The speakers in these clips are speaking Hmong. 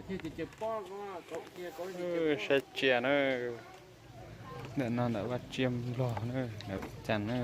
Saib tsia na. Ntawm no ntawm vaj tsia Nplog na, ntawm Cas na.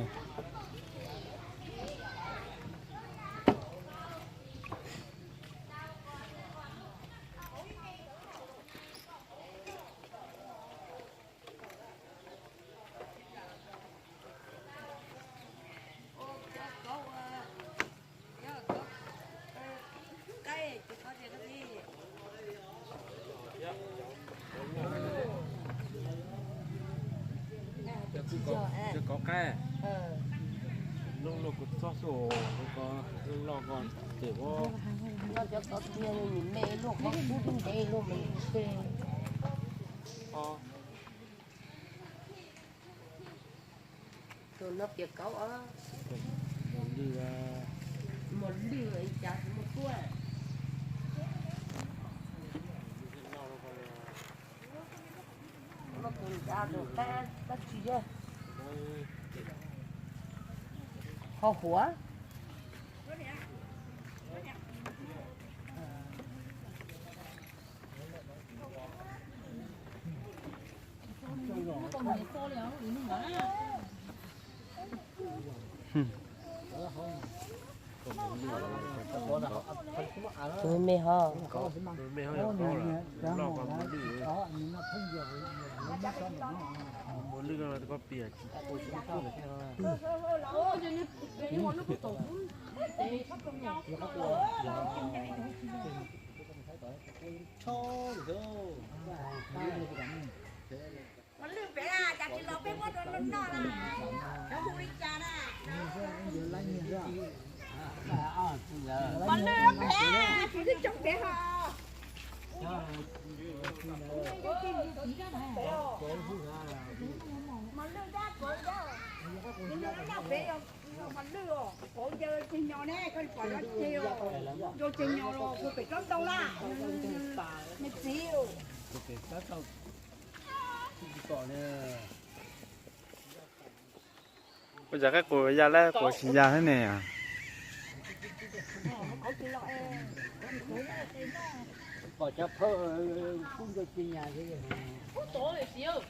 Cov qaib, lub no kuv txob xwb, lub no ko ces ua. Cov txob tiag, me luaj qhov kub ntev luaj me. Tus no piam kauv os. Muas lwj, muas lwj cas muaj tuaj. Muaj tus nrad tus qab dab tsi yog ho huav. Tus me ho. Mos lwj pem cas tsis los peb muab rau noj noj na, cov hu li cas na. Mos lwj pem, kuv twb coob pem ho. Mos lwj dab kauv, kuv noj pem yog mos lwj os, kauv ncaws ceg nyos ne, koj pom no ceg, ncaws ceg nyos los kuv pem tsob ntoo na, me txiv. Ua cas qaib qus ya lawm, qus tsis ya thiab ne? Pom cov phawj kub ncaws ceg nyos.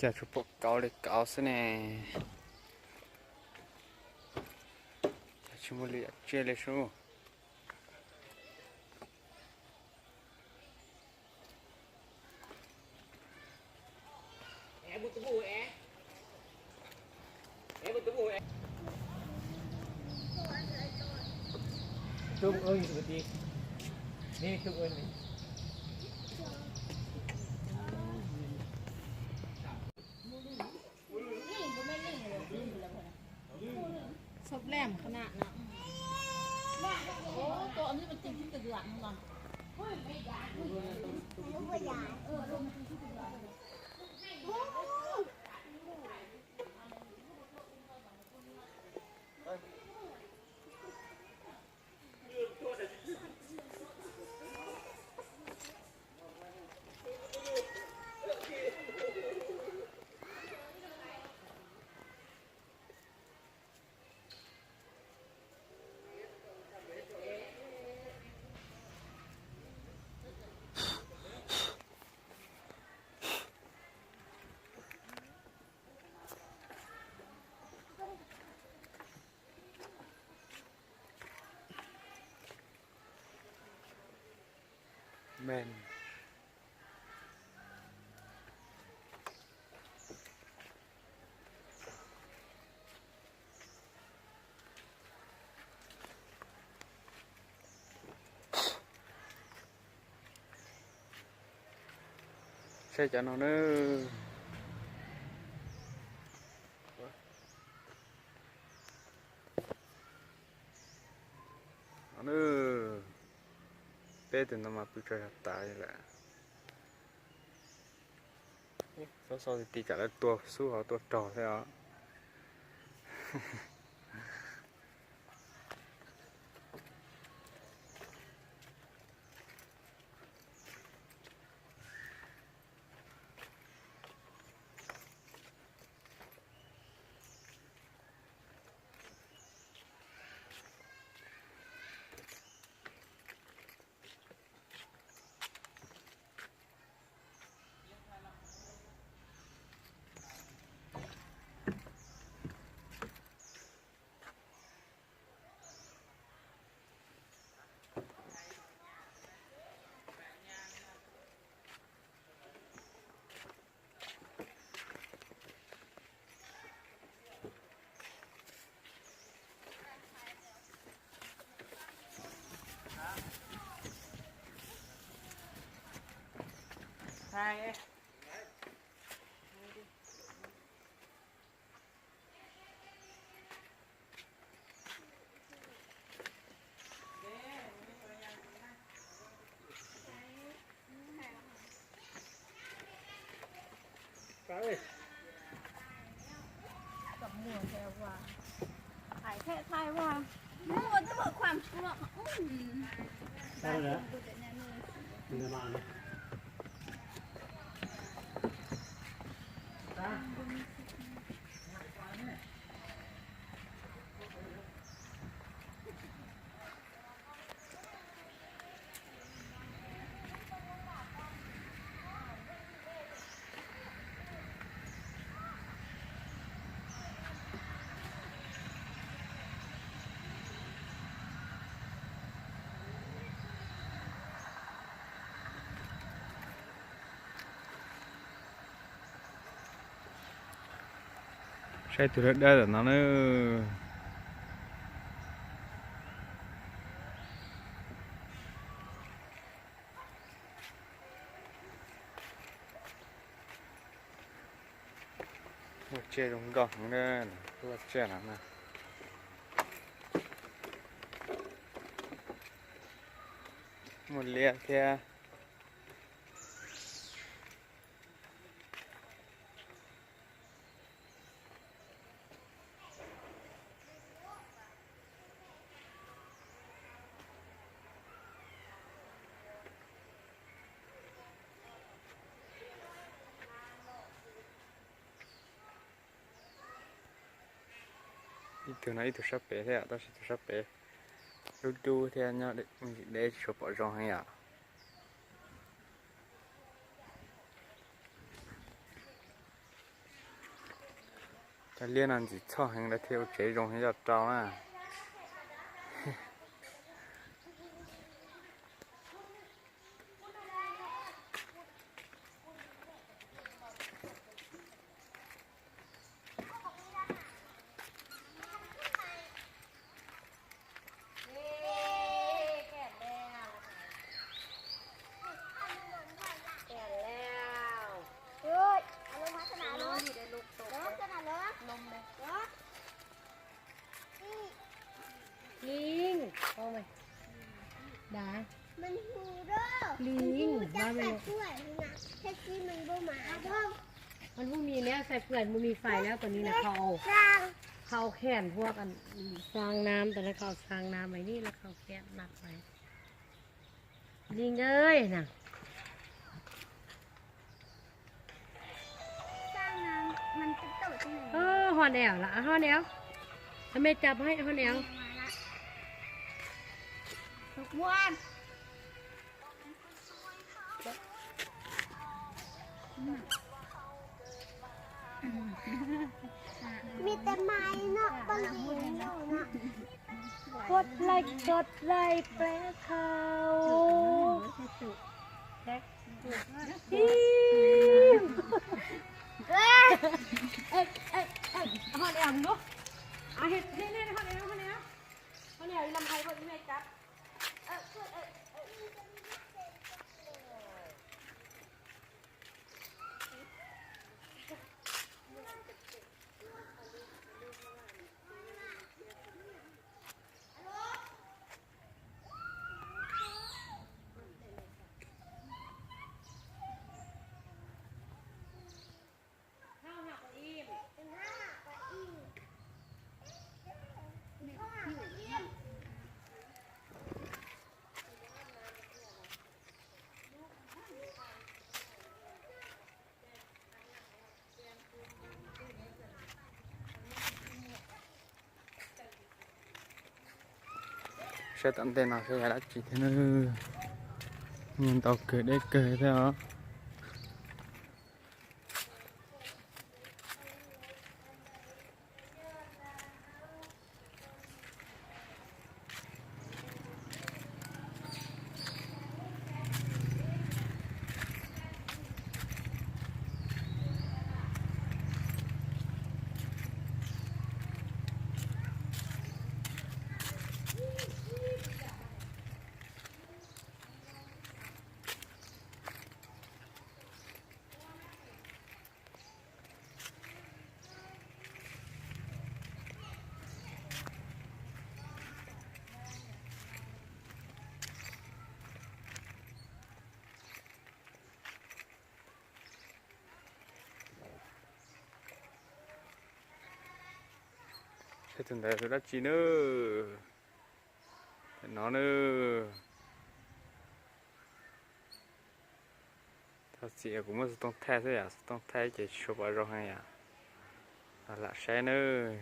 Cas tsuas pom kauv li kauv xwb ne. Cas tsis muaj li tsiaj li sub. Me. Saib cov no na. No na, peb tus no mas pw tso yog tas li lawm. Xob xo ti ti tsam lawv tua xub hov tua rog thiab os. Saib tus dawb dawb tom no na. Muaj tsiaj zoo nkauj heev na, lub tsiaj no na. Muaj liab thiab. Ib tug no ib tug sab pem thiab, tab sis tus sab pem dub dub thiab nyob deb tsis tshua pom zoo heev yom. Cov liab no ntxim txhoj heev, lawv thiaj ua tsev zoo heev coj rau na. Liv, liv, มันบ่มีแล้วใส่เปื่อน บ่มีไฟแล้ว ตอนนี้นะ เขาเอา เขาเอาแขวนพวกอัน ซางน้ำ ตอนนั้นเขาเอาซางน้ำไว้นี่ แล้วเขาเอาแขวนมัดไว้ ลิงเอ้ย น่ะ เออ ฮอนแอลละ ฮอนแอล ให้แม่จับให้ ฮอนแอล ทุกวัน มีแต่ไม้เนาะ บ่เหลือเนาะ กดไลค์ กดไลค์แปลเขา Saib tom ntej no saib yog dab tsi thiab na. Nyiag ntau kawg deb kawg thiab os. Saib tus ntawd dab tsi na. Tam no na. Thov txim kuv muab xov tooj thaij xwb yom, xov tooj thaij ces tsis tshua pom zoo heev yom. Lam saib nawb.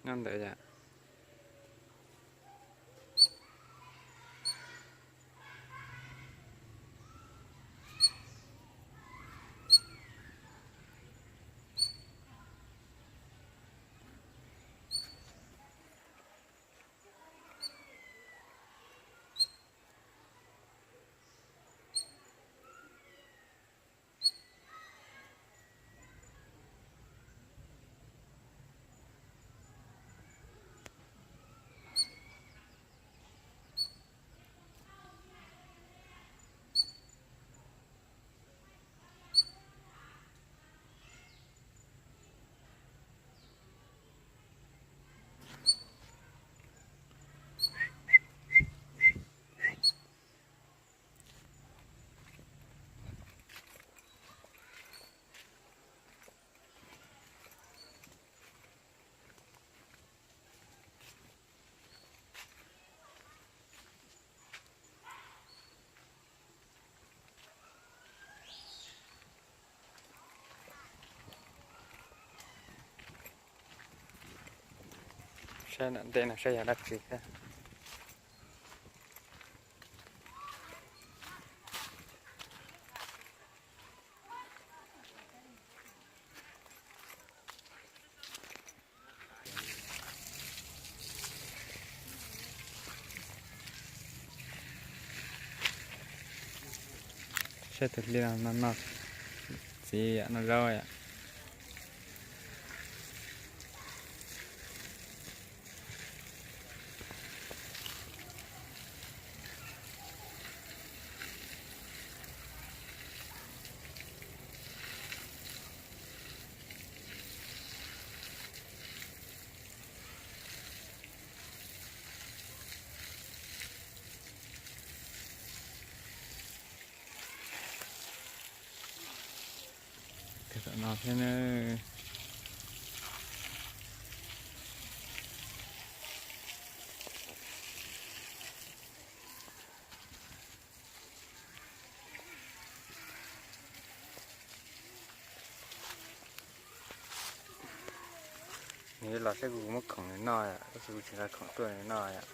Nyob ntawd yom. Saib nram ntej no saib yog dab tsi thiab. Saib tus hli no noj txiv yom, noj zaub yom. Tom no thiab na. Nws los saib kuv muab khoom nws noj, tab sis kuv tsis nqa khoom tuaj nws noj yom.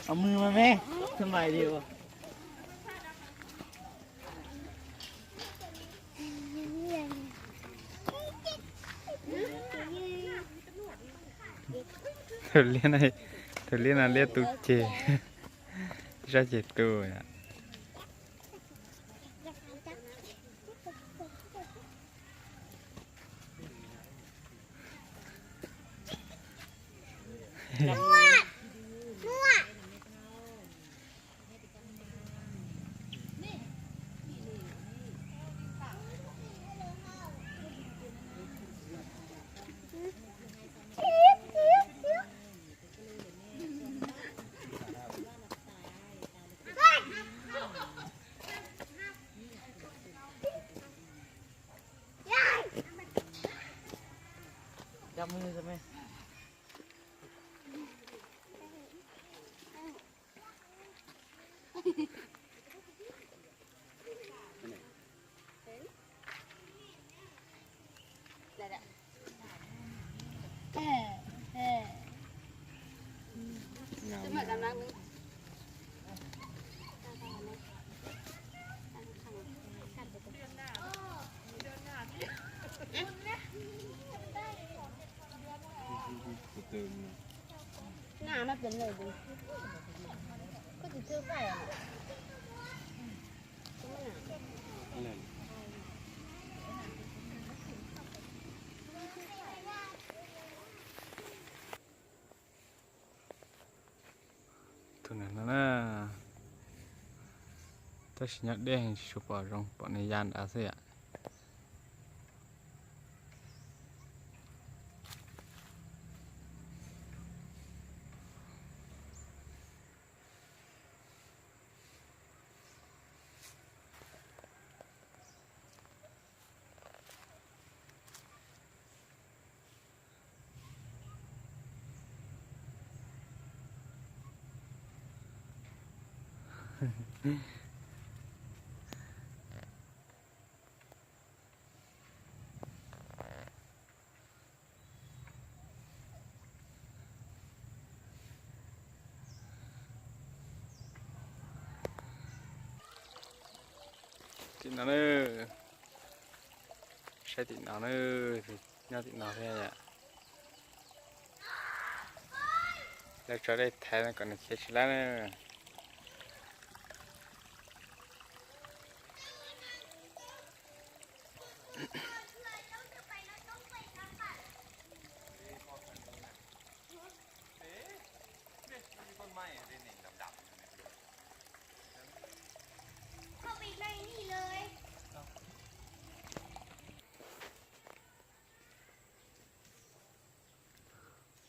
Au mws mas me, txhob mais li. Tus liab no, tus liab no liab tu ceg, sab ceg tu. Tus no na, tab sis nyob deb tsis tshua pom zoo, pom nws ya nrad xwb yom. Tim no na, saib tim no na, nyob tim no thiab yom. Lawv tso dej thaiv no kom nws khiav tsis lab na.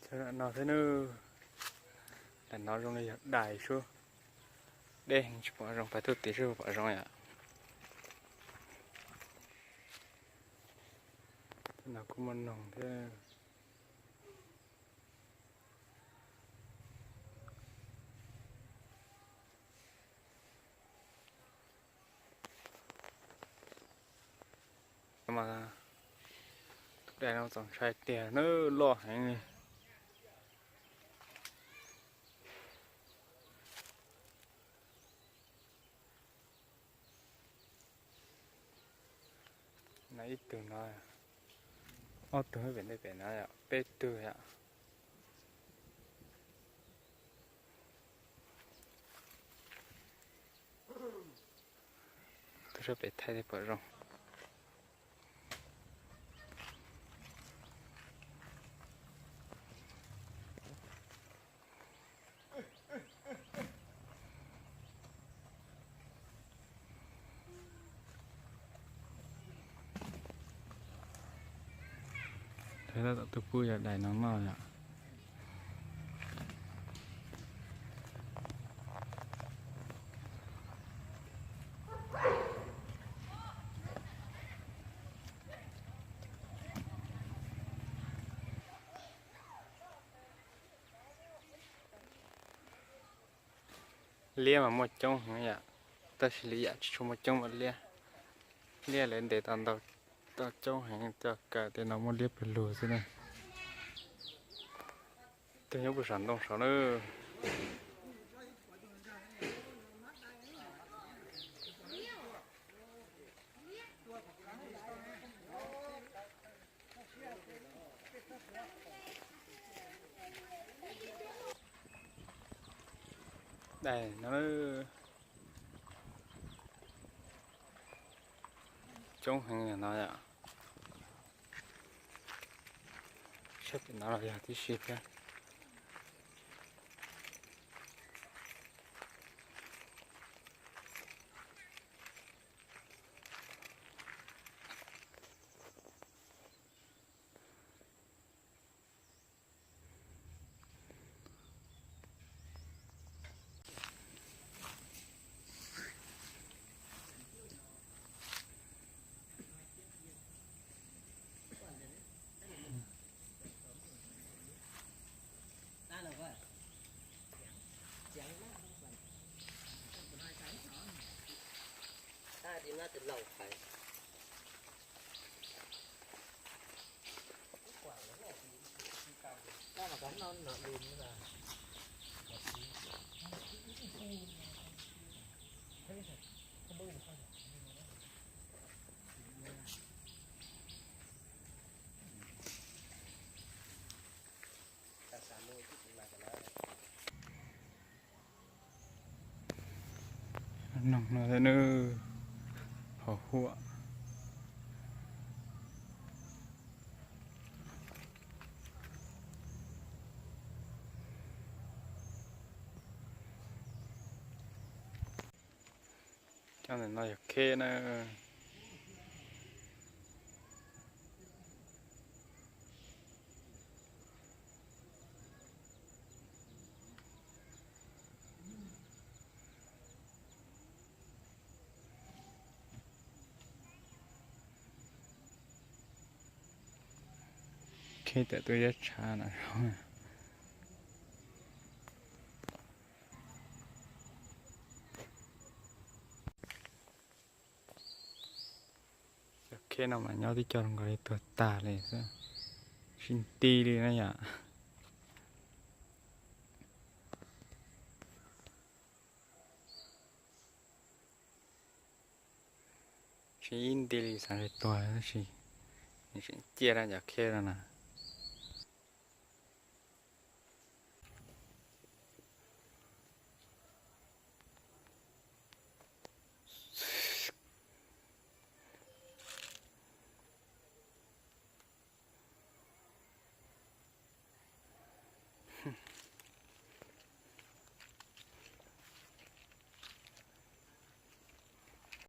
Cov no thiab na, daim no zoo li yog dais sub, deb heev tsis pom zoo, pais tuaj tim sub pom zoo yom. Cov no kuj muaj noog thiab. Mas tus dais no txaus ntshai tiag na, loj heev li. No ib tug no, ob tug pem ntej pem no yom, peb tug yom. Tuaj sab pem thaij thiaj pom zoo. Tab tom tuaj pub cov dais no noj yom. Liab mas muaj coob heev yom, tab sis lwm yam tsis tshua muaj coob mas liab. Liab lawv ntes tau ntau, tau coob heev, coj kaw tej no muaj liab pawg lug xwb na. Tus nyob puag saum ntoo saud na. Dais no coob heev no yom. Sab pem no los yog tib si thiab. Noog no thiab nawb, hos huam. Cov ntawm no yog kheb na. Kheb tawm tuaj yab tshav no. Cov kheb no mas nyob twb coj nkaus li tuag tag li xwb, sib nti li na yom. Ib nti li xav li tuag tab sis tseem ciaj rau cov khej no na.